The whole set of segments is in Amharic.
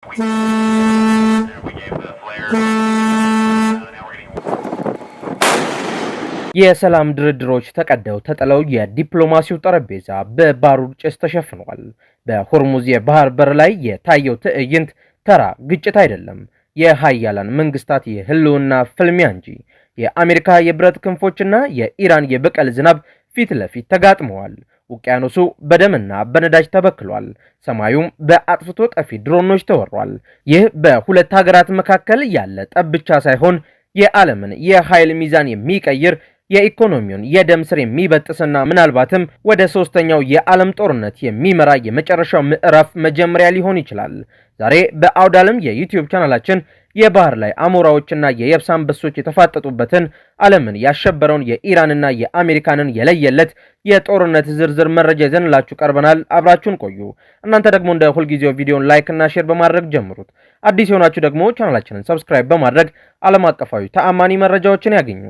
We gave the flare. Now we're getting የሰላም ድርድሮች ተቀደው ተጥለው የዲፕሎማሲው ጠረጴዛ በባሩድ ጭስ ተሸፍኗል። በሆርሙዝ የባህር በር ላይ የታየው ትዕይንት ተራ ግጭት አይደለም፣ የሀያላን መንግስታት የህልውና ፍልሚያ እንጂ። የአሜሪካ የብረት ክንፎችና የኢራን የበቀል ዝናብ ፊት ለፊት ተጋጥመዋል። ውቅያኖሱ በደምና በነዳጅ ተበክሏል። ሰማዩም በአጥፍቶ ጠፊ ድሮኖች ተወሯል። ይህ በሁለት ሀገራት መካከል ያለ ጠብ ብቻ ሳይሆን የዓለምን የኃይል ሚዛን የሚቀይር፣ የኢኮኖሚውን የደም ስር የሚበጥስና ምናልባትም ወደ ሶስተኛው የዓለም ጦርነት የሚመራ የመጨረሻው ምዕራፍ መጀመሪያ ሊሆን ይችላል። ዛሬ በአውዳለም የዩቲዩብ ቻናላችን የባህር ላይ አሞራዎችና የየብስ አንበሶች የተፋጠጡበትን፣ ዓለምን ያሸበረውን የኢራንና የአሜሪካንን የለየለት የጦርነት ዝርዝር መረጃ ይዘንላችሁ ቀርበናል። አብራችሁን ቆዩ። እናንተ ደግሞ እንደ ሁልጊዜው ቪዲዮን like እና share በማድረግ ጀምሩት። አዲስ የሆናችሁ ደግሞ ቻናላችንን subscribe በማድረግ ዓለም አቀፋዊ ተአማኒ መረጃዎችን ያገኙ።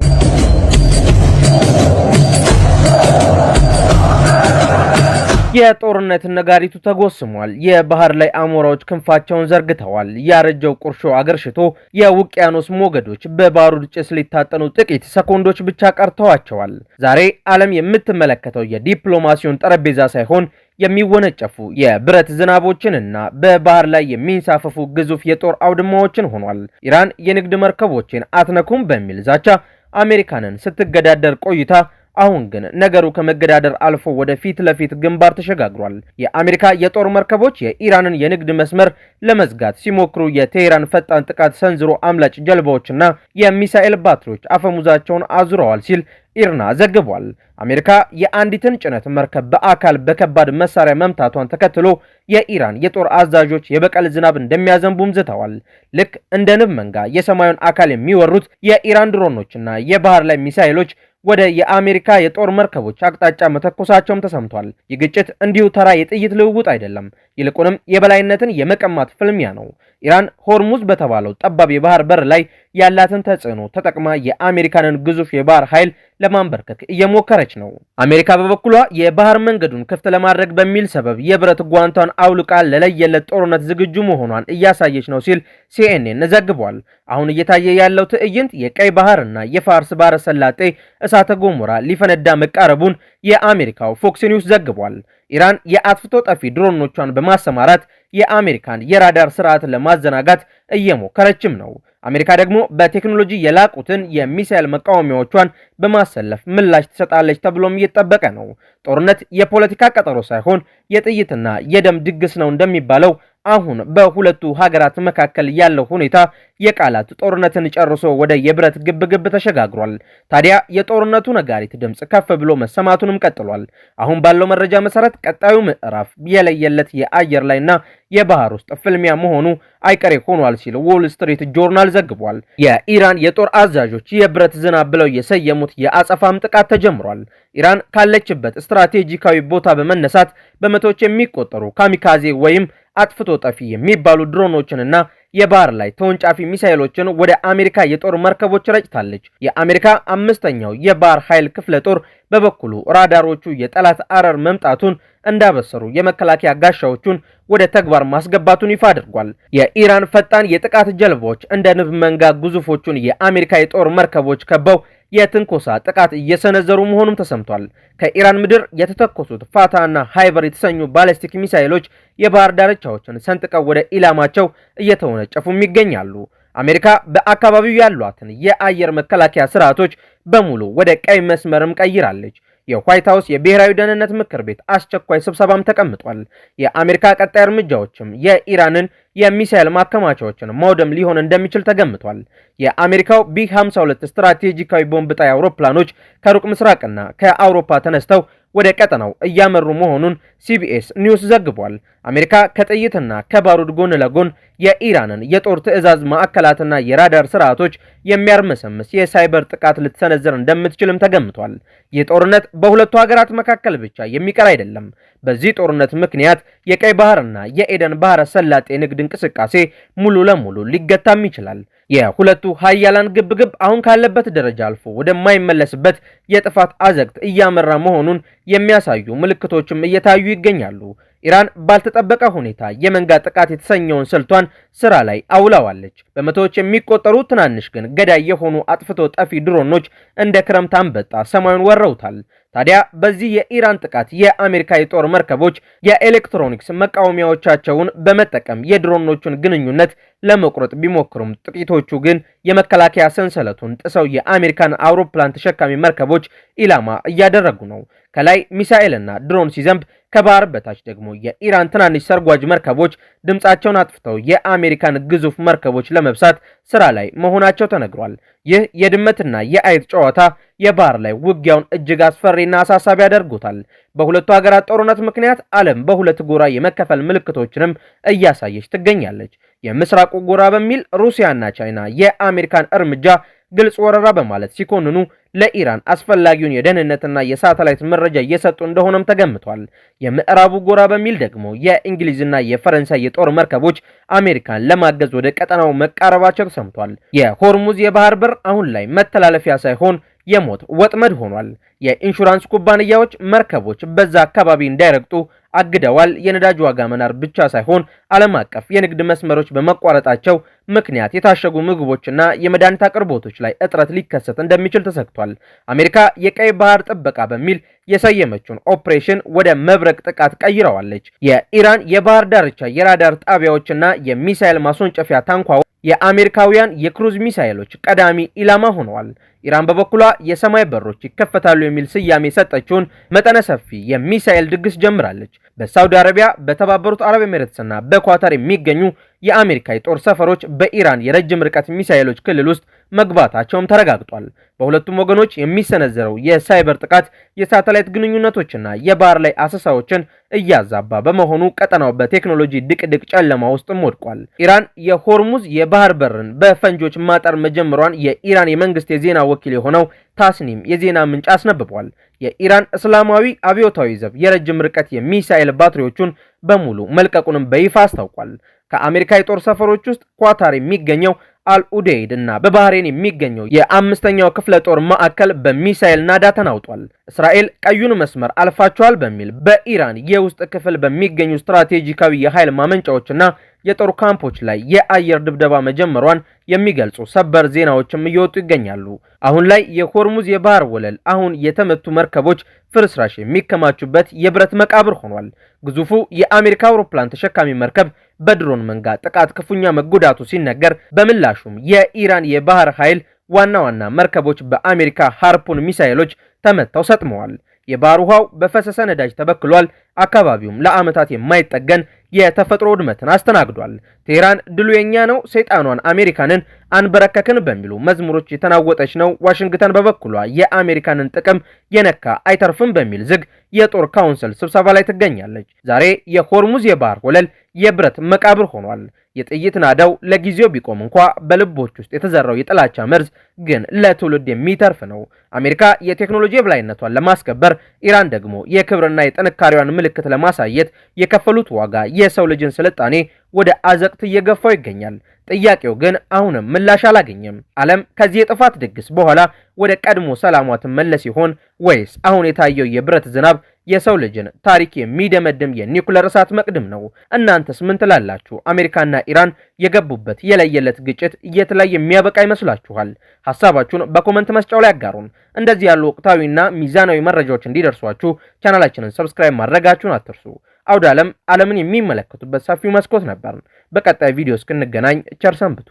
የጦርነት ነጋሪቱ ተጎስሟል። የባህር ላይ አሞራዎች ክንፋቸውን ዘርግተዋል። ያረጀው ቁርሾ አገርሽቶ የውቅያኖስ ሞገዶች በባሩድ ጭስ ሊታጠኑ ጥቂት ሰኮንዶች ብቻ ቀርተዋቸዋል። ዛሬ ዓለም የምትመለከተው የዲፕሎማሲውን ጠረጴዛ ሳይሆን የሚወነጨፉ የብረት ዝናቦችንና በባህር ላይ የሚንሳፈፉ ግዙፍ የጦር አውድማዎችን ሆኗል። ኢራን የንግድ መርከቦችን አትነኩም በሚል ዛቻ አሜሪካንን ስትገዳደር ቆይታ አሁን ግን ነገሩ ከመገዳደር አልፎ ወደ ፊት ለፊት ግንባር ተሸጋግሯል። የአሜሪካ የጦር መርከቦች የኢራንን የንግድ መስመር ለመዝጋት ሲሞክሩ የቴሄራን ፈጣን ጥቃት ሰንዝሮ አምላጭ ጀልባዎችና የሚሳኤል ባትሪዎች አፈሙዛቸውን አዙረዋል ሲል ኢርና ዘግቧል። አሜሪካ የአንዲትን ጭነት መርከብ በአካል በከባድ መሳሪያ መምታቷን ተከትሎ የኢራን የጦር አዛዦች የበቀል ዝናብ እንደሚያዘንቡም ዝተዋል። ልክ እንደ ንብ መንጋ የሰማዩን አካል የሚወሩት የኢራን ድሮኖችና የባህር ላይ ሚሳኤሎች ወደ የአሜሪካ የጦር መርከቦች አቅጣጫ መተኮሳቸውም ተሰምቷል። ይህ ግጭት እንዲሁ ተራ የጥይት ልውውጥ አይደለም፣ ይልቁንም የበላይነትን የመቀማት ፍልሚያ ነው። ኢራን ሆርሙዝ በተባለው ጠባብ የባህር በር ላይ ያላትን ተጽዕኖ ተጠቅማ የአሜሪካንን ግዙፍ የባህር ኃይል ለማንበርከክ እየሞከረች ነው። አሜሪካ በበኩሏ የባህር መንገዱን ክፍት ለማድረግ በሚል ሰበብ የብረት ጓንቷን አውልቃ ለለየለት ጦርነት ዝግጁ መሆኗን እያሳየች ነው ሲል ሲኤንኤን ዘግቧል። አሁን እየታየ ያለው ትዕይንት የቀይ ባህርና የፋርስ ባህረ ሰላጤ እሳተ ገሞራ ሊፈነዳ መቃረቡን የአሜሪካው ፎክስ ኒውስ ዘግቧል። ኢራን የአጥፍቶ ጠፊ ድሮኖቿን በማሰማራት የአሜሪካን የራዳር ስርዓት ለማዘናጋት እየሞከረችም ነው። አሜሪካ ደግሞ በቴክኖሎጂ የላቁትን የሚሳኤል መቃወሚያዎቿን በማሰለፍ ምላሽ ትሰጣለች ተብሎም እየተጠበቀ ነው። ጦርነት የፖለቲካ ቀጠሮ ሳይሆን የጥይትና የደም ድግስ ነው እንደሚባለው፣ አሁን በሁለቱ ሀገራት መካከል ያለው ሁኔታ የቃላት ጦርነትን ጨርሶ ወደ የብረት ግብግብ ተሸጋግሯል። ታዲያ የጦርነቱ ነጋሪት ድምፅ ከፍ ብሎ መሰማቱንም ቀጥሏል። አሁን ባለው መረጃ መሰረት ቀጣዩ ምዕራፍ የለየለት የአየር ላይና የባህር ውስጥ ፍልሚያ መሆኑ አይቀሬ ሆኗል ሲል ዎል ስትሪት ጆርናል ዘግቧል። የኢራን የጦር አዛዦች የብረት ዝናብ ብለው የሰየሙት የአጸፋም ጥቃት ተጀምሯል። ኢራን ካለችበት ስትራቴጂካዊ ቦታ በመነሳት በመቶዎች የሚቆጠሩ ካሚካዜ ወይም አጥፍቶ ጠፊ የሚባሉ ድሮኖችንና የባህር ላይ ተወንጫፊ ሚሳኤሎችን ወደ አሜሪካ የጦር መርከቦች ረጭታለች። የአሜሪካ አምስተኛው የባህር ኃይል ክፍለ ጦር በበኩሉ ራዳሮቹ የጠላት አረር መምጣቱን እንዳበሰሩ የመከላከያ ጋሻዎቹን ወደ ተግባር ማስገባቱን ይፋ አድርጓል። የኢራን ፈጣን የጥቃት ጀልባዎች እንደ ንብ መንጋ ግዙፎቹን የአሜሪካ የጦር መርከቦች ከበው የትንኮሳ ጥቃት እየሰነዘሩ መሆኑም ተሰምቷል። ከኢራን ምድር የተተኮሱት ፋታና ሃይበር የተሰኙ ባሊስቲክ ሚሳኤሎች የባህር ዳርቻዎችን ሰንጥቀው ወደ ኢላማቸው እየተወነጨፉም ይገኛሉ። አሜሪካ በአካባቢው ያሏትን የአየር መከላከያ ስርዓቶች በሙሉ ወደ ቀይ መስመርም ቀይራለች። የዋይት ሀውስ የብሔራዊ ደህንነት ምክር ቤት አስቸኳይ ስብሰባም ተቀምጧል። የአሜሪካ ቀጣይ እርምጃዎችም የኢራንን የሚሳኤል ማከማቻዎችን ማውደም ሊሆን እንደሚችል ተገምቷል። የአሜሪካው ቢ52 ስትራቴጂካዊ ቦምብ ጣይ አውሮፕላኖች ከሩቅ ምስራቅና ከአውሮፓ ተነስተው ወደ ቀጠናው እያመሩ መሆኑን ሲቢኤስ ኒውስ ዘግቧል። አሜሪካ ከጥይትና ከባሩድ ጎን ለጎን የኢራንን የጦር ትዕዛዝ ማዕከላትና የራዳር ስርዓቶች የሚያርመሰምስ የሳይበር ጥቃት ልትሰነዝር እንደምትችልም ተገምቷል። ይህ ጦርነት በሁለቱ ሀገራት መካከል ብቻ የሚቀር አይደለም። በዚህ ጦርነት ምክንያት የቀይ ባህርና የኤደን ባህረ ሰላጤ ንግድ እንቅስቃሴ ሙሉ ለሙሉ ሊገታም ይችላል። የሁለቱ ሀያላን ግብግብ አሁን ካለበት ደረጃ አልፎ ወደማይመለስበት የጥፋት አዘቅት እያመራ መሆኑን የሚያሳዩ ምልክቶችም እየታዩ ይገኛሉ። ኢራን ባልተጠበቀ ሁኔታ የመንጋ ጥቃት የተሰኘውን ስልቷን ስራ ላይ አውላዋለች። በመቶዎች የሚቆጠሩ ትናንሽ ግን ገዳይ የሆኑ አጥፍቶ ጠፊ ድሮኖች እንደ ክረምት አንበጣ ሰማዩን ወረውታል። ታዲያ በዚህ የኢራን ጥቃት የአሜሪካ የጦር መርከቦች የኤሌክትሮኒክስ መቃወሚያዎቻቸውን በመጠቀም የድሮኖቹን ግንኙነት ለመቁረጥ ቢሞክሩም ጥቂቶቹ ግን የመከላከያ ሰንሰለቱን ጥሰው የአሜሪካን አውሮፕላን ተሸካሚ መርከቦች ኢላማ እያደረጉ ነው። ከላይ ሚሳኤልና ድሮን ሲዘንብ ከባህር በታች ደግሞ የኢራን ትናንሽ ሰርጓጅ መርከቦች ድምፃቸውን አጥፍተው የአሜሪካን ግዙፍ መርከቦች ለመብሳት ስራ ላይ መሆናቸው ተነግሯል። ይህ የድመትና የአይጥ ጨዋታ የባህር ላይ ውጊያውን እጅግ አስፈሪና አሳሳቢ ያደርጉታል። በሁለቱ ሀገራት ጦርነት ምክንያት ዓለም በሁለት ጎራ የመከፈል ምልክቶችንም እያሳየች ትገኛለች። የምስራቁ ጎራ በሚል ሩሲያና ቻይና የአሜሪካን እርምጃ ግልጽ ወረራ በማለት ሲኮንኑ ለኢራን አስፈላጊውን የደህንነትና የሳተላይት መረጃ እየሰጡ እንደሆነም ተገምቷል። የምዕራቡ ጎራ በሚል ደግሞ የእንግሊዝና የፈረንሳይ የጦር መርከቦች አሜሪካን ለማገዝ ወደ ቀጠናው መቃረባቸው ተሰምቷል። የሆርሙዝ የባህር በር አሁን ላይ መተላለፊያ ሳይሆን የሞት ወጥመድ ሆኗል። የኢንሹራንስ ኩባንያዎች መርከቦች በዛ አካባቢ እንዳይረግጡ አግደዋል። የነዳጅ ዋጋ መናር ብቻ ሳይሆን ዓለም አቀፍ የንግድ መስመሮች በመቋረጣቸው ምክንያት የታሸጉ ምግቦችና የመድኃኒት አቅርቦቶች ላይ እጥረት ሊከሰት እንደሚችል ተሰግቷል። አሜሪካ የቀይ ባህር ጥበቃ በሚል የሰየመችውን ኦፕሬሽን ወደ መብረቅ ጥቃት ቀይረዋለች። የኢራን የባህር ዳርቻ የራዳር ጣቢያዎችና የሚሳኤል ማስወንጨፊያ ታንኳዎች የአሜሪካውያን የክሩዝ ሚሳኤሎች ቀዳሚ ኢላማ ሆነዋል። ኢራን በበኩሏ የሰማይ በሮች ይከፈታሉ የሚል ስያሜ የሰጠችውን መጠነ ሰፊ የሚሳኤል ድግስ ጀምራለች። በሳውዲ አረቢያ፣ በተባበሩት አረብ ኤሚሬትስና በኳታር የሚገኙ የአሜሪካ የጦር ሰፈሮች በኢራን የረጅም ርቀት ሚሳኤሎች ክልል ውስጥ መግባታቸውም ተረጋግጧል። በሁለቱም ወገኖች የሚሰነዘረው የሳይበር ጥቃት የሳተላይት ግንኙነቶችና የባህር ላይ አሰሳዎችን እያዛባ በመሆኑ ቀጠናው በቴክኖሎጂ ድቅድቅ ጨለማ ውስጥም ወድቋል። ኢራን የሆርሙዝ የባህር በርን በፈንጆች ማጠር መጀመሯን የኢራን የመንግስት የዜና ወኪል የሆነው ታስኒም የዜና ምንጭ አስነብቧል። የኢራን እስላማዊ አብዮታዊ ዘብ የረጅም ርቀት የሚሳኤል ባትሪዎቹን በሙሉ መልቀቁንም በይፋ አስታውቋል። ከአሜሪካ የጦር ሰፈሮች ውስጥ ኳታር የሚገኘው አልኡዴይድ እና በባህሬን የሚገኘው የአምስተኛው ክፍለ ጦር ማዕከል በሚሳኤል ናዳ ተናውጧል። እስራኤል ቀዩን መስመር አልፋቸዋል በሚል በኢራን የውስጥ ክፍል በሚገኙ ስትራቴጂካዊ የኃይል ማመንጫዎችና የጦር ካምፖች ላይ የአየር ድብደባ መጀመሯን የሚገልጹ ሰበር ዜናዎችም እየወጡ ይገኛሉ። አሁን ላይ የሆርሙዝ የባህር ወለል አሁን የተመቱ መርከቦች ፍርስራሽ የሚከማቹበት የብረት መቃብር ሆኗል። ግዙፉ የአሜሪካ አውሮፕላን ተሸካሚ መርከብ በድሮን መንጋ ጥቃት ክፉኛ መጎዳቱ ሲነገር፣ በምላሹም የኢራን የባህር ኃይል ዋና ዋና መርከቦች በአሜሪካ ሃርፑን ሚሳኤሎች ተመተው ሰጥመዋል። የባህር ውሃው በፈሰሰ ነዳጅ ተበክሏል። አካባቢውም ለዓመታት የማይጠገን የተፈጥሮ ውድመትን አስተናግዷል። ቴህራን ድሉ የኛ ነው፣ ሰይጣኗን አሜሪካንን አንበረከክን በሚሉ መዝሙሮች የተናወጠች ነው። ዋሽንግተን በበኩሏ የአሜሪካንን ጥቅም የነካ አይተርፍም በሚል ዝግ የጦር council ስብሰባ ላይ ትገኛለች። ዛሬ የሆርሙዝ የባህር ወለል የብረት መቃብር ሆኗል። የጥይት ናዳው ለጊዜው ቢቆም እንኳ በልቦች ውስጥ የተዘራው የጥላቻ መርዝ ግን ለትውልድ የሚተርፍ ነው። አሜሪካ የቴክኖሎጂ የበላይነቷን ለማስከበር፣ ኢራን ደግሞ የክብርና የጥንካሬዋን ምልክት ለማሳየት የከፈሉት ዋጋ የሰው ልጅን ስልጣኔ ወደ አዘቅት እየገፋው ይገኛል። ጥያቄው ግን አሁንም ምላሽ አላገኘም። ዓለም ከዚህ የጥፋት ድግስ በኋላ ወደ ቀድሞ ሰላሟ ትመለስ ይሆን ወይስ አሁን የታየው የብረት ዝናብ የሰው ልጅን ታሪክ የሚደመድም የኒውክለር እሳት መቅድም ነው? እናንተስ ምን ትላላችሁ? አሜሪካና ኢራን የገቡበት የለየለት ግጭት የት ላይ የሚያበቃ ይመስላችኋል? ሐሳባችሁን በ comment መስጫው ላይ አጋሩን። እንደዚህ ያሉ ወቅታዊና ሚዛናዊ መረጃዎች እንዲደርሷችሁ ቻናላችንን subscribe ማድረጋችሁን አትርሱ። አውደ ዓለም ዓለምን የሚመለከቱበት ሰፊው መስኮት ነበር። በቀጣይ ቪዲዮ እስክንገናኝ ቸር ሰንብቱ።